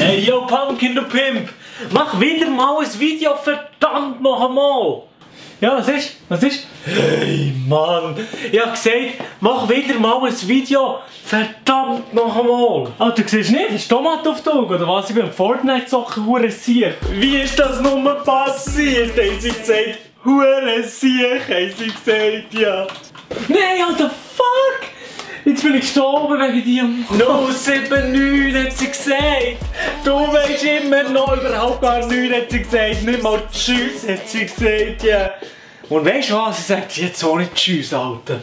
Hey, yo, Pumpkin, du Pimp! Mach wieder mal ein Video, verdammt noch einmal! Ja, was ist? Was ist? Hey, Mann! Ich hab gesagt, mach wieder mal ein Video, verdammt noch einmal! Alter, du siehst nicht, ist Tomate auf der Augen, oder was? Ich bin im Fortnite-Zocken, hure Siech! Wie ist das nur passiert? Haben sie gesagt, hure Siech, haben sie gesagt, ja! Nein, Alter, fuck! Jetzt bin ich gestorben wegen dir. 079 hat sie gesagt. Du weisst immer noch überhaupt gar nichts, hat sie gesagt. Nicht mal Tschüss hat sie gesagt, ja. Yeah. Und weißt du was? Sie sagt jetzt auch nicht Tschüss, Alter.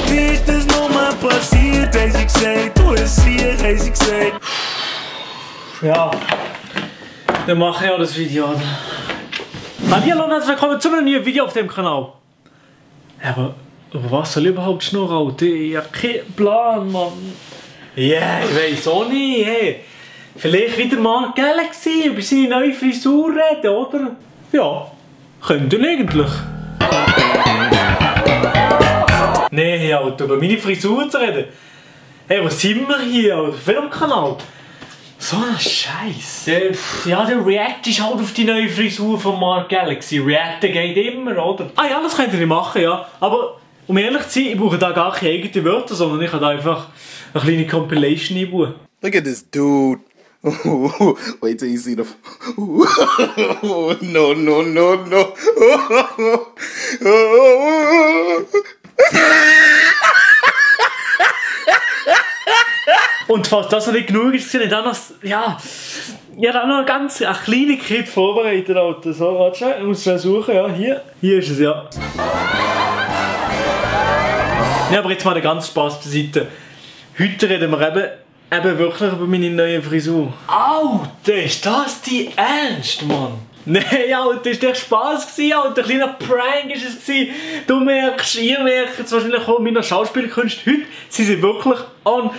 Wie ist das nochmal passiert, haben sie gesagt. Du hast hier, haben sie gesagt. Ja, dann mache ich auch das Video, oder? Hallo und herzlich willkommen zu einem neuen Video auf dem Kanal. Aber was soll ich überhaupt schnurren, Alter? Ich hab keinen Plan, Mann. Ja, yeah, ich weiss auch nicht. Hey. Vielleicht wieder mal Galaxy über seine neue Frisur reden, oder? Ja, könnten eigentlich. Nee, Alter, über meine Frisur zu reden. Hey, was sind wir hier, Alter? Auf welchem Kanal? So ein Scheiß. Ja, der React ist halt auf die neue Frisur von Mark Galaxy. Reacten geht immer, oder? Ah ja, das könnt ihr machen, ja. Aber um ehrlich zu sein, ich brauche da gar keine eigenen Wörter, sondern ich kann da einfach eine kleine Compilation einbauen. Look at this dude. Wait till you see the. No, no, no, no. Und falls das noch nicht genug ist, habe ich dann noch, ja, noch eine ganz eine kleine Kit vorbereitet. Alter. So, warte schnell, ich muss schnell suchen, ja, hier ist es, ja. Ja, aber jetzt mal den ganzen Spaß beiseite. Heute reden wir eben wirklich über meine neue Frisur. Alter, ist das die Ernst, Mann? Nein, Alter, das war echt Spaß gewesen, Alter. Ein kleiner Prank war es gewesen. Du merkst, ihr merkt es wahrscheinlich auch meiner Schauspielkünste. Heute sind sie wirklich on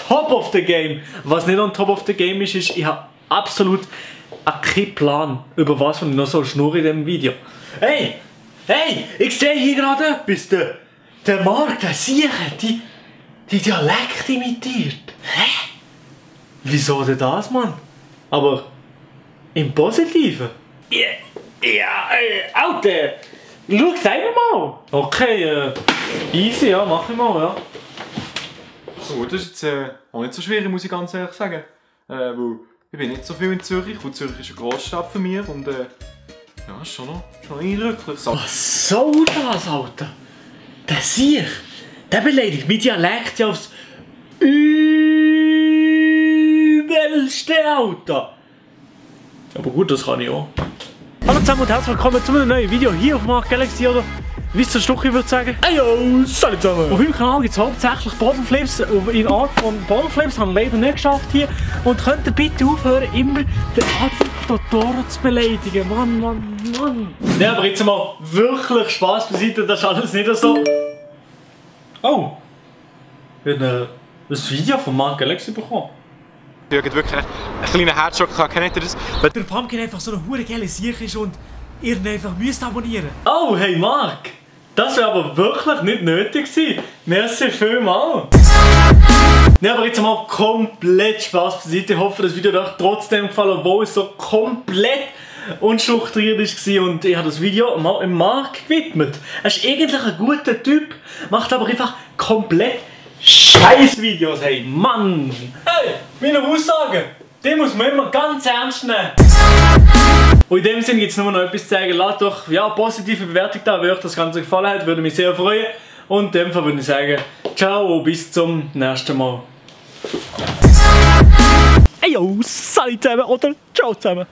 top of the game. Was nicht on top of the game ist, ich habe absolut keinen Plan, über was ich noch so schnurre in diesem Video. Hey, ich sehe hier gerade etwas. Der Mark, der Sieg, die Dialekt imitiert. Hä? Wieso denn das, Mann? Aber im Positiven? Ja, Alter, schau, sag mir mal. Okay, easy, ja, mach ich mal, ja. So, das ist jetzt auch nicht so schwierig, muss ich ganz ehrlich sagen. Weil ich bin nicht so viel in Zürich und Zürich ist eine Großstadt für mich und ja, ist schon noch eindrücklich. So. Was soll das, Alter? Der Sieg, der beleidigt mein Dialekt ja aufs übelste, Alter. Aber gut, das kann ich auch. Hallo zusammen und herzlich willkommen zu einem neuen Video hier auf Mark Galaxy, oder wie es der Stuchi würde sagen. Hey yo, salut zusammen! Auf meinem Kanal gibt es hauptsächlich Bodenflips in Art von Bodenflips, haben wir leider nicht geschafft hier. Und könnt ihr bitte aufhören, immer den Totoro zu beleidigen. Mann. Ja, aber jetzt mal wirklich Spaß beiseite, das ist alles nicht so. Oh! Wir haben ein Video von Mark Galaxy bekommen. Ich habe wirklich einen kleinen Herzschock gehabt, kennt ihr das? Weil der Pumpkin einfach so eine hure geile Sieg ist und ihr einfach müsst abonnieren. Oh, hey Mark! Das wäre aber wirklich nicht nötig gewesen. Merci vielmals. Ja, aber jetzt mal komplett Spaß beiseite. Ich hoffe, das Video hat euch trotzdem gefallen, obwohl es so komplett unstrukturiert war und ich habe das Video mal im Mark gewidmet. Er ist eigentlich ein guter Typ, macht aber einfach komplett Scheiß-Videos, hey Mann! Hey, meine Aussagen, die muss man immer ganz ernst nehmen. Und in dem Sinne gibt es nur noch etwas zu sagen. Lasst doch ja, positive Bewertung da, wenn euch das Ganze gefallen hat, würde mich sehr freuen. Und in dem Fall würde ich sagen, ciao, bis zum nächsten Mal. Ey yo, salut zusammen oder ciao zusammen.